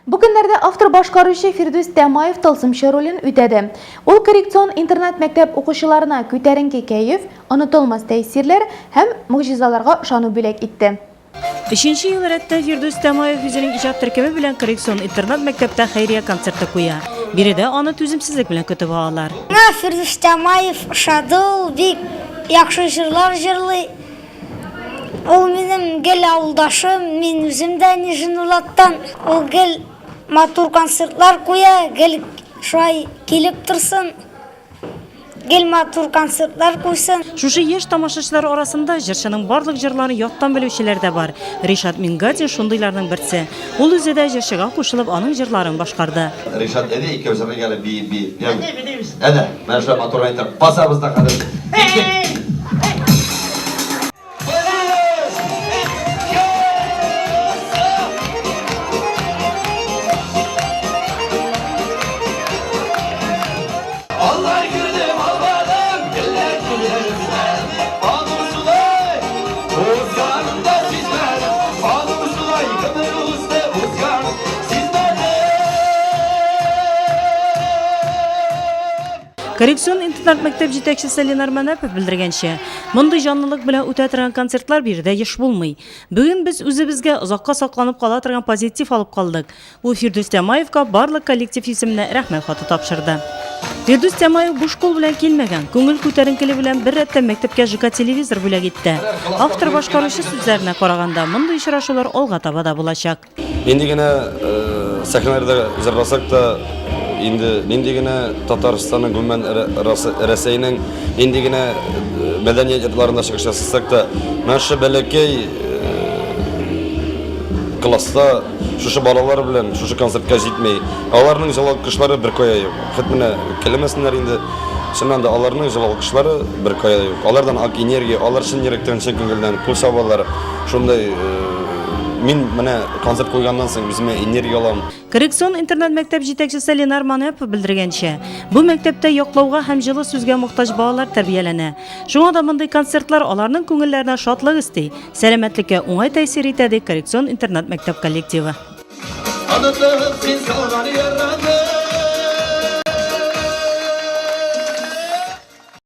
Бу көннәрдә автор-башкаручы Фирдүс Тямаев тылсымчы ролен үтәде. Ул коррекцион интернат-мәктәп укучыларына күтәренке кәеф, онытылмас тәэсирләр һәм могҗизаларга ышану бүләк итте. Өченче ел рәттән Фирдүс Тямаев үзенең иҗат төркеме белән коррекцион интернат-мәктәптә хәйрия концерты куя. Биредә аны түземсезлек белән көтеп алалар. Миңа Фирдүс Тямаев ошады, ул бик яхшы җырлар җырлый. Ул минем гел авылдашым, мин үзем дә Нижинулаттан. Ул гел матур концертлар куя, гел шулай килеп торсын, гел матур концертлар куйсын. Шушы яшь тамашачылар арасында җырчының барлык җырларын яттан белүчеләр дә бар. Ришат Мингатин шундыйларның берсе. Ул үзе дә җырчыга кушылып аның җырларын башкарды. Ришат, әйдә икәү җырлыйк әле, биеп, биеп. Әйдә, биибез. Әнә, менә шулай матур итеп басабыз да хәзер. Киттек. Аллай күрдем, алмадым, гөлләр күрдем. Аның шулай узганын да сизмәдем. Аның шулай гомер узды, узганын сизмәдем. Коррекцион интернат мәктәп җитәкчесе Ленар Мәнәпов белдергәнчә, мондый җанлылык белән үтә торган концертлар биредә еш булмый. Бүген без үзебезгә озакка сакланып кала торган позитив алып калдык. Ул Фирдүс Тямаевка барлык коллектив исеменә рәхмәт хаты тапшырды. Фирдүс Тямаев буш кул белән килмәгән, күңел күтәренкеле белән бер рәттән мәктәпкә ЖК-телевизор бүләк итте. Автор-башкаручы сүзләренә караганда, мондый очрашулар алга таба да булачак. Нинди генә сәхнәләрдә җырласак та, инде нинди генә Татарстанның, гомумән, Рәсәйнең нинди генә мәдәният йортларында чыгыш ясасак та, менә шушы бәләкәй класста шушы балалар белән шушы концертка җитми. Аларның җылы алкышлары беркая юк. Хет менә көлемәсеннәр инде. Чыннан да аларның җылы алкышлары беркая юк. Алардан ак энергия, алар чын йөрәктән, чын күңелдән кул чабалар. Шундай мин менә концерт куйганнан соң үземә энергия алам. Коррекцион интернат-мәктәп җитәкчесе Ленар Манепов белдергәнчә, бу мәктәптә яклауга һәм җылы сүзгә мохтаҗ балалар тәрбияләнә. Шуңа да мондый концертлар аларның күңелләренә шатлык өсти, сәламәтлеккә уңай тәэсир итә, ди коррекцион интернат-мәктәп коллективы. Оныттым син салган яраны.